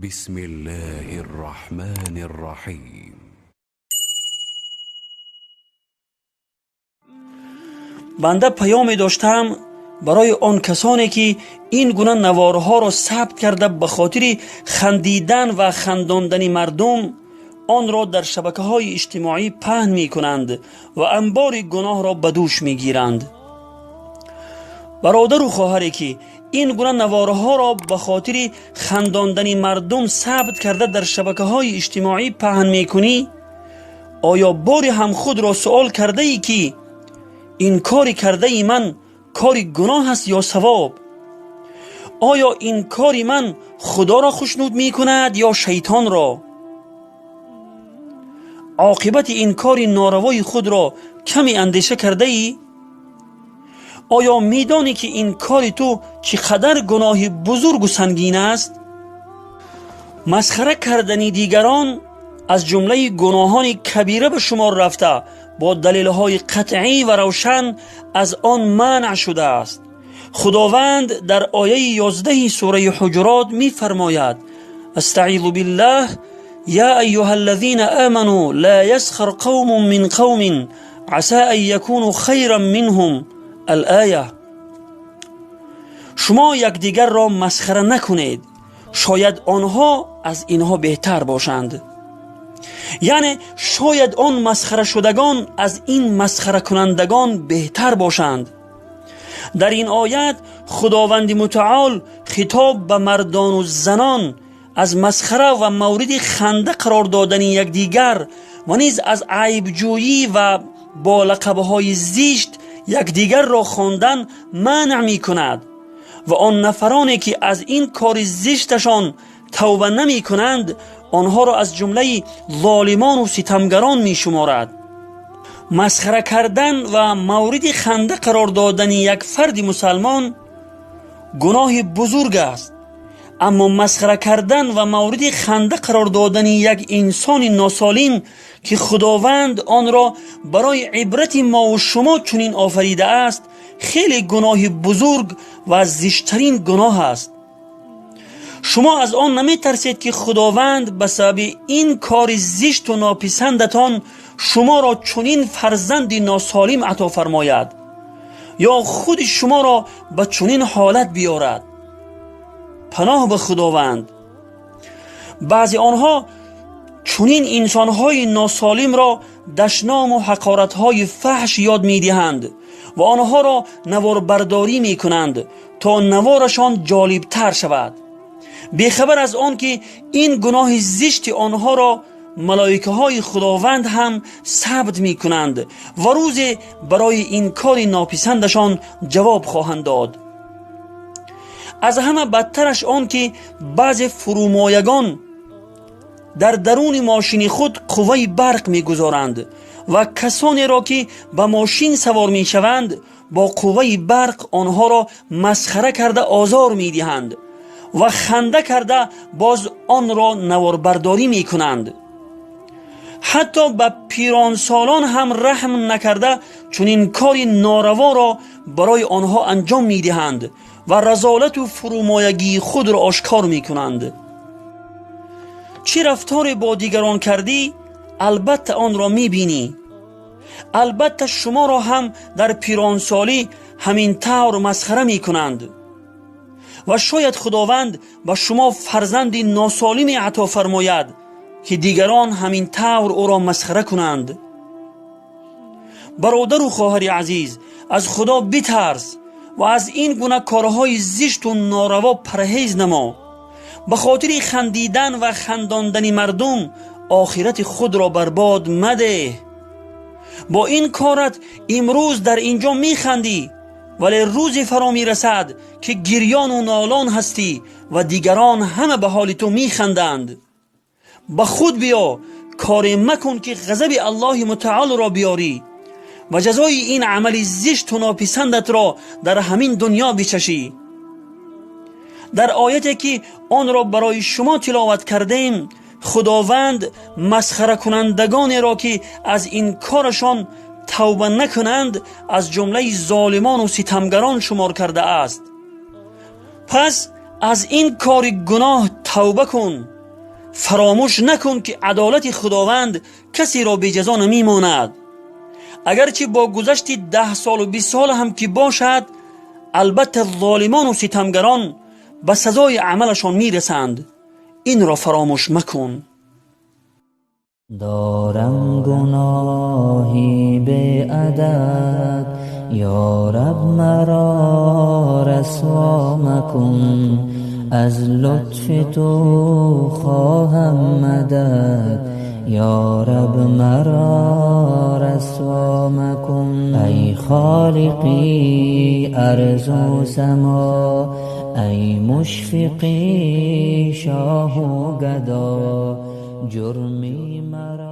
بسم الله الرحمن الرحيم. Банда паёме доштам барои он касоне, ки ин гуна наворҳоро сабт карда, ба хотири хандидан ва хандондани мардум онро дар шабакаҳои иҷтимоӣ паҳн мекунанд ва анбори гуноҳро ба дӯш мегиранд. Бародару хоҳаре, ки ин гуна наворҳоро ба хотири хандондани мардум сабт карда, дар шабакаҳои иҷтимоӣ паҳн мекунӣ, оё боре ҳам худро суол кардаӣ, ки ин кори кардаи ман кори гуноҳ аст ё савоб? Оё ин кори ман Худоро хушнуд мекунад ё шайтонро? Оқибати ин кори норавои худро каме андеша кардаӣ? Оё медонӣ, ки ин кори ту чӣ қадар гуноҳи бузургу сангин аст? Масхара кардани дигарон аз ҷумлаи гуноҳони кабира ба шумор рафта, бо далелҳои қатъӣ ва равшан аз он манъ шудааст. Худованд дар ояи 11-уми сураи Ҳуҷурот мефармояд: أستعيذ بالله، يا أيها الذين آمنوا لا يسخر قوم من قوم عسى أن يكونوا خيرا منهم، الآية. Шумо якдигарро масхара накунед, шояд онҳо аз инҳо беҳтар бошанд. Яъне шояд он масхарашудагон аз ин масхаракунандагон беҳтар бошанд. Дар ин оят Худованди Мутаол хитоб ба мардону занон аз масхара ва мавриди ханда қарор додани якдигар ва низ аз айбҷӯӣ ва бо лақабҳои зишт якдигарро хондан манъ мекунад ва он нафароне, ки аз ин кори зишташон тавба намекунанд, онҳоро аз ҷумлаи золимону ситамгарон мешуморад. Масхара кардан ва мавриди ханда қарор додани як фарди мусалмон гуноҳи бузург аст, аммо масхара кардан ва мавриди ханда қарор додани як инсони носолим, ки Худованд онро барои ибрати мову шумо чунин офаридааст, хеле гуноҳи бузург ва зиштарин гуноҳ аст. Шумо аз он наметарсед, ки Худованд ба сабаби ин кори зишту нописандатон шуморо чунин фарзанди носолим ато фармояд ё худи шуморо ба чунин ҳолат биёрад? Паноҳ ба Худованд. Баъзе онҳо чунин инсонҳои носолимро дашному ҳақоратҳои фаҳш ёд медиҳанд ва онҳоро наворбардорӣ мекунанд, то наворашон ҷолибтар шавад, бехабар аз он ки ин гуноҳи зишти онҳоро малоикаҳои Худованд ҳам сабт мекунанд ва рӯзе барои ин кори нописандашон ҷавоб хоҳанд дод. Аз ҳама бадтараш он, ки баъзе фурӯмоягон дар даруни мошини худ қувваи барқ мегузоранд ва касонеро, ки ба мошин савор мешаванд, бо қувваи барқ онҳоро масхара карда озор медиҳанд ва ханда карда боз онро наворбардорӣ мекунанд. Ҳатто ба пиронсолон ҳам раҳм накарда, чунин кори нораворо барои онҳо анҷом медиҳанд ва разолату фурӯмоягии худро ошкор мекунанд. Чӣ рафторе бо дигарон кардӣ, албатта онро мебинӣ. Албатта шуморо ҳам дар пиронсолӣ ҳамин тавр масхара мекунанд ва шояд Худованд ба шумо фарзанди носолиме ато фармояд, ки дигарон ҳамин тавр ӯро масхара кунанд. Бародару хоҳари азиз, аз Худо битарс ва аз ин гуна корҳои зишту нораво парҳез намо. Ба хотири хандидан ва хандондани мардум охирати худро барбод мадеҳ. Бо ин корат имрӯз дар ин ҷо механдӣ, вале рӯзе фаро мерасад, ки гирёну нолон ҳастӣ ва дигарон ҳама ба ҳоли ту механданд. Ба худ биё, коре макун, ки ғазаби Аллоҳи Мутаолро биёрӣ ва ҷазои ин амали зишту нописандатро дар ҳамин дунё бичашӣ. Дар ояте, ки онро барои шумо тиловат кардем, Худованд масхаракунандагонеро, ки аз ин корашон тавба накунанд, аз ҷумлаи золимону ситамгарон шумор кардааст. Пас Аз ин кори гуноҳ тавба кун. Фаромӯш накун, ки адолати Худованд касеро беҷазо намемонад. Агарчи бо гузашти 10 солу 20 сол ҳам ки бошад, албатта золимону ситамгарон ба сазои амалашон мерасанд. Инро фаромӯш макун. Дорам гуноҳи беадад, ё Раб, маро расво макун. Аз лутфи ту хоҳам мадад, ё Раб, маро расво макун. Ай Холиқи арзу само, ай мушфиқи шоҳу гадо, ҷурми маро